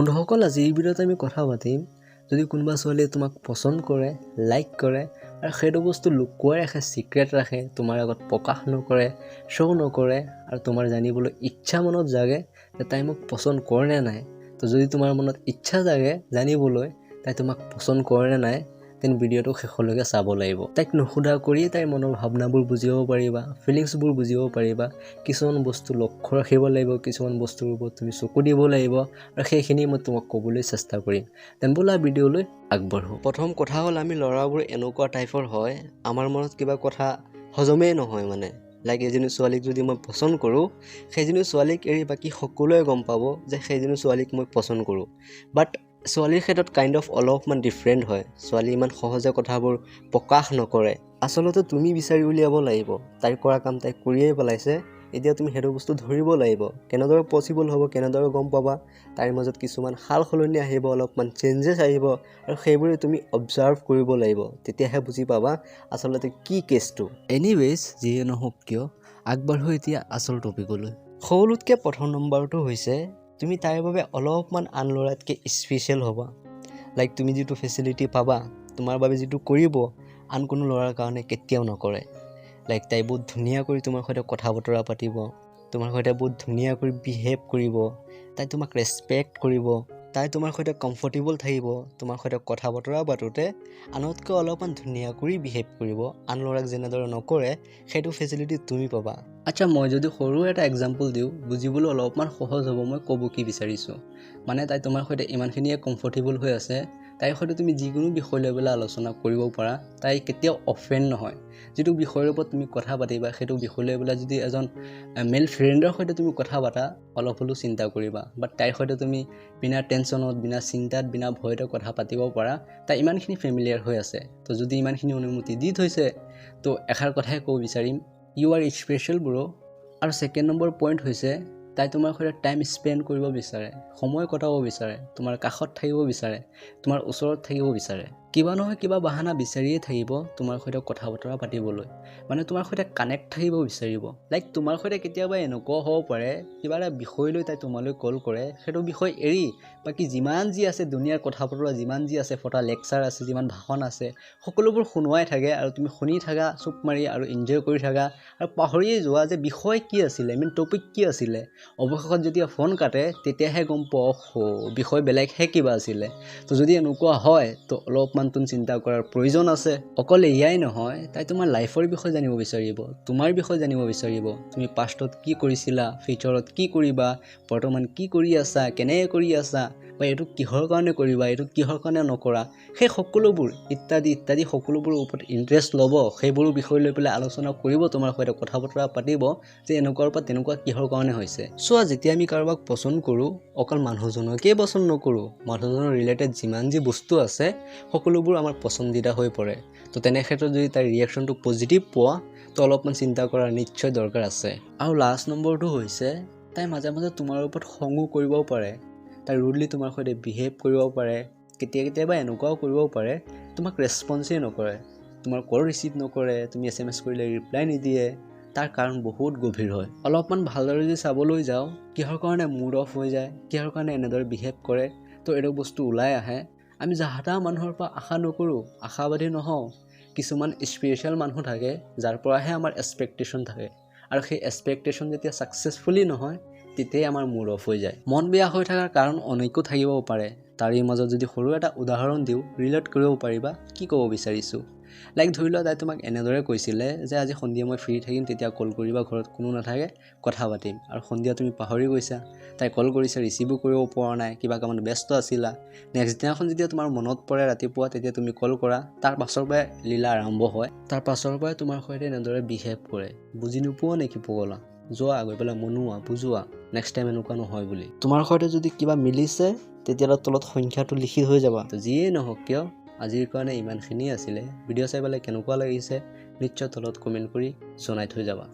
বন্ধুসকল, আজি এই ভিডিঅ'ত আমি কথা পাতিম, যদি কোনোবা ছোৱালীয়ে তোমাক পচন্দ কৰে, লাইক কৰে আৰু সেইটো বস্তু লুকুৱাই ৰাখে, ছিক্ৰেট ৰাখে, তোমাৰ আগত প্ৰকাশ নকৰে, শ্ব' নকৰে আৰু তোমাৰ জানিবলৈ ইচ্ছা মনত জাগে যে তাই মোক পচন্দ কৰে নে নাই। তো যদি তোমাৰ মনত ইচ্ছা জাগে জানিবলৈ তাই তোমাক পচন্দ কৰে নে নাই, তেন ভিডিঅ'টো শেষলৈকে চাব লাগিব। তাইক নুসুধা কৰিয়ে তাইৰ মনৰ ভাৱনাবোৰ বুজিব পাৰিবা, ফিলিংছবোৰ বুজিব পাৰিবা। কিছুমান বস্তু লক্ষ্য ৰাখিব লাগিব, কিছুমান বস্তুৰ ওপৰত তুমি চকু দিব লাগিব আৰু সেইখিনি মই তোমাক ক'বলৈ চেষ্টা কৰিম। তেন ব'লা, ভিডিঅ'লৈ আগবাঢ়ো। প্ৰথম কথা হ'ল, আমি ল'ৰাবোৰ এনেকুৱা টাইপৰ হয়, আমাৰ মনত কিবা কথা হজমেই নহয়। মানে লাইক এজনী ছোৱালীক যদি মই পচন্দ কৰোঁ, সেইজনী ছোৱালীক এৰি বাকী সকলোৱে গম পাব যে সেইজনী ছোৱালীক মই পচন্দ কৰোঁ। বাট ছোৱালীৰ ক্ষেত্ৰত কাইণ্ড অফ অলপমান ডিফাৰেণ্ট হয়। ছোৱালী ইমান সহজে কথাবোৰ প্ৰকাশ নকৰে। আচলতে তুমি বিচাৰি উলিয়াব লাগিব। তাইৰ কৰা কাম তাই কৰিয়েই পেলাইছে, এতিয়া তুমি সেইটো বস্তু ধৰিব লাগিব। কেনেদৰে পচিবল হ'ব? কেনেদৰে গম পাবা? তাইৰ মাজত কিছুমান সাল সলনি আহিব, অলপমান চেঞ্জেছ আহিব আৰু সেইবোৰে তুমি অবজাৰ্ভ কৰিব লাগিব। তেতিয়াহে বুজি পাবা আচলতে কি কেছটো। এনিৱেজ, যিয়ে নহওক কিয়, আগবাঢ়ো এতিয়া আচল টপিকলৈ। সকলোতকৈ প্ৰথম নম্বৰটো হৈছে, তুমি তাইৰ বাবে অলপমান আন ল'ৰাতকৈ স্পেচিয়েল হ'বা। লাইক তুমি যিটো ফেচিলিটি পাবা, তোমাৰ বাবে যিটো কৰিব, আন কোনো ল'ৰাৰ কাৰণে কেতিয়াও নকৰে। লাইক তাই বহুত ধুনীয়া কৰি তোমাৰ সৈতে কথা বতৰা পাতিব, তোমাৰ সৈতে বহুত ধুনীয়া কৰি বিহেভ কৰিব, তাই তোমাক ৰেচপেক্ট কৰিব, তাই তোমাৰ সৈতে কমফৰ্টেবল থাকিব। তোমাৰ সৈতে কথা বতৰা পাতোঁতে আনতকৈ অলপমান ধুনীয়া কৰি বিহেভ কৰিব। আন ল'ৰাক যেনেদৰে নকৰে, সেইটো ফেচিলিটি তুমি পাবা। আচ্ছা, মই যদি সৰু এটা এক্সাম্পল দিওঁ, বুজিবলৈ অলপমান সহজ হ'ব মই ক'ব কি বিচাৰিছোঁ। মানে তাই তোমাৰ সৈতে ইমানখিনিয়ে কমফৰ্টেবল হৈ আছে, তাইৰ সৈতে তুমি যিকোনো বিষয় লৈ পেলাই আলোচনা কৰিব পাৰা, তাই কেতিয়াও অফেণ্ড নহয়। যিটো বিষয়ৰ ওপৰত তুমি কথা পাতিবা, সেইটো বিষয় লৈ পেলাই যদি এজন মেল ফ্ৰেণ্ডৰ সৈতে তুমি কথা পাতা, অলপ হ'লেও চিন্তা কৰিবা। বাট তাইৰ সৈতে তুমি বিনা টেনশ্যনত, বিনা চিন্তাত, বিনা ভয়তে কথা পাতিব পাৰা। তাই ইমানখিনি ফেমিলিয়াৰ হৈ আছে। তো যদি ইমানখিনি অনুমতি দি থৈছে, তো এষাৰ কথাই ক'ব বিচাৰিম, you are special, bro। আৰু ছেকেণ্ড নম্বৰ পইণ্ট হৈছে, তাই তোমাৰ সৈতে টাইম স্পেণ্ড কৰিব বিচাৰে, সময় কটাব বিচাৰে, তোমাৰ কাষত থাকিব বিচাৰে, তোমাৰ ওচৰত থাকিব বিচাৰে। কিবা নহয় কিবা বাহানা বিচাৰিয়ে থাকিব তোমাৰ সৈতে কথা বতৰা পাতিবলৈ। মানে তোমাৰ সৈতে কানেক্ট থাকিব বিচাৰিব। লাইক তোমাৰ সৈতে কেতিয়াবা এনেকুৱাও হ'ব পাৰে, কিবা এটা বিষয় লৈ তাই তোমালৈ কল কৰে, সেইটো বিষয় এৰি বাকী যিমান যি আছে দুনিয়াৰ কথা বতৰা, যিমান যি আছে, ফটা লেকচাৰ আছে, যিমান ভাষণ আছে, সকলোবোৰ শুনোৱাই থাকে আৰু তুমি শুনি থাকা চুপ মাৰি আৰু এনজয় কৰি থাকা আৰু পাহৰিয়ে যোৱা যে বিষয় কি আছিলে, মেইন টপিক কি আছিলে। অৱশেষত যেতিয়া ফোন কাটে, তেতিয়াহে গম পোৱা, অহ, বিষয় বেলেগহে কিবা আছিলে। তো যদি এনেকুৱা হয়, তো অলপমান তোন চিন্তা কৰাৰ প্ৰয়োজন আছে। অকল এয়াই নহয়, তাই তোমাৰ লাইফৰ বিষয়ে জানিব বিচাৰিব, তোমাৰ বিষয়ে জানিব বিচাৰিব। তুমি পাষ্টত কি কৰিছিলা, ফিউচাৰত কি কৰিবা, বৰ্তমান কি কৰি আছা, কেনেকৈ কৰি আছা বা এইটো কিহৰ কাৰণে কৰিবা, এইটো কিহৰ কাৰণে নকৰা, সেই সকলোবোৰ ইত্যাদি ইত্যাদি সকলোবোৰৰ ওপৰত ইণ্টাৰেষ্ট ল'ব। সেইবোৰৰ বিষয় লৈ পেলাই আলোচনা কৰিব, তোমাৰ সৈতে কথা বতৰা পাতিব যে এনেকুৱাৰ পৰা তেনেকুৱা কিহৰ কাৰণে হৈছে। চোৱা, যেতিয়া আমি কাৰোবাক পচন্দ কৰোঁ, অকল মানুহজনকেই পচন্দ নকৰোঁ, মানুহজনৰ ৰিলেটেড যিমান যি বস্তু আছে, সকলোবোৰ আমাৰ পচন্দিদা হৈ পৰে। তো তেনে ক্ষেত্ৰত যদি তাইৰ ৰিয়েকশ্যনটো পজিটিভ পোৱা, তো অলপমান চিন্তা কৰাৰ নিশ্চয় দৰকাৰ আছে। আৰু লাষ্ট নম্বৰটো হৈছে, তাই মাজে মাজে তোমাৰ ওপৰত খঙো কৰিব পাৰে, তাই ৰুডলি তোমাৰ সৈতে বিহেভ কৰিব পাৰে। কেতিয়া কেতিয়াবা এনেকুৱাও কৰিব পাৰে, তোমাক ৰেচপন্সেই নকৰে, তোমাৰ কল ৰিচিভ নকৰে, তুমি এছএমএছ কৰিলে ৰিপ্লাই নিদিয়ে। তাৰ কাৰণ বহুত গভীৰ হয়। অলপমান ভালদৰে যদি চাবলৈ যাওঁ, কিহৰ কাৰণে মুড অফ হৈ যায়, কিহৰ কাৰণে এনেদৰে বিহেভ কৰে, তো এইটো বস্তু ওলাই আহে। আমি যাহা তাহা মানুহৰ পৰা আশা নকৰোঁ, আশাবাদী নহওঁ। কিছুমান স্পেচিয়েল মানুহ থাকে, যাৰ পৰাহে আমাৰ এক্সপেক্টেশ্যন থাকে আৰু সেই এক্সপেক্টেশ্যন যেতিয়া ছাকচেছফুলি নহয়, তেতিয়াই আমাৰ মুড অফ হৈ যায়। মন বেয়া হৈ থকাৰ কাৰণ অনেকো থাকিব পাৰে। তাৰে মাজত যদি সৰু এটা উদাহৰণ দিওঁ, ৰিলেট কৰিব পাৰিবা কি ক'ব বিচাৰিছোঁ। লাইক ধৰি লোৱা, তাই তোমাক এনেদৰে কৈছিলে যে আজি সন্ধিয়া মই ফ্ৰী থাকিম, তেতিয়া কল কৰিবা, ঘৰত কোনো নাথাকে, কথা পাতিম। আৰু সন্ধিয়া তুমি পাহৰি গৈছা, তাই কল কৰিছে, ৰিচিভো কৰিব পৰা নাই, কিবা কামত ব্যস্ত আছিলা। নেক্সট দিনাখন যেতিয়া তোমাৰ মনত পৰে ৰাতিপুৱা, তেতিয়া তুমি কল কৰা। তাৰ পাছৰ পৰাই লীলা আৰম্ভ হয়। তাৰ পাছৰ পৰাই তোমাৰ সৈতে এনেদৰে বিহেভ কৰে, বুজি নোপোৱা নেকি পগলা, যোৱা গৈ পেলাই মনোৱা, বুজোৱা, নেক্সট টাইম এনেকুৱা নহয় বুলি। তোমাৰ সৈতে যদি কিবা মিলিছে, তেতিয়াহ'লে তলত সংখ্যাটো লিখি থৈ যাবা। তো যিয়েই নহওক কিয়, আজিৰ কাৰণে ইমানখিনিয়ে আছিলে। ভিডিঅ' চাই পেলাই কেনেকুৱা লাগিছে, নিশ্চয় তলত কমেণ্ট কৰি জনাই থৈ যাবা।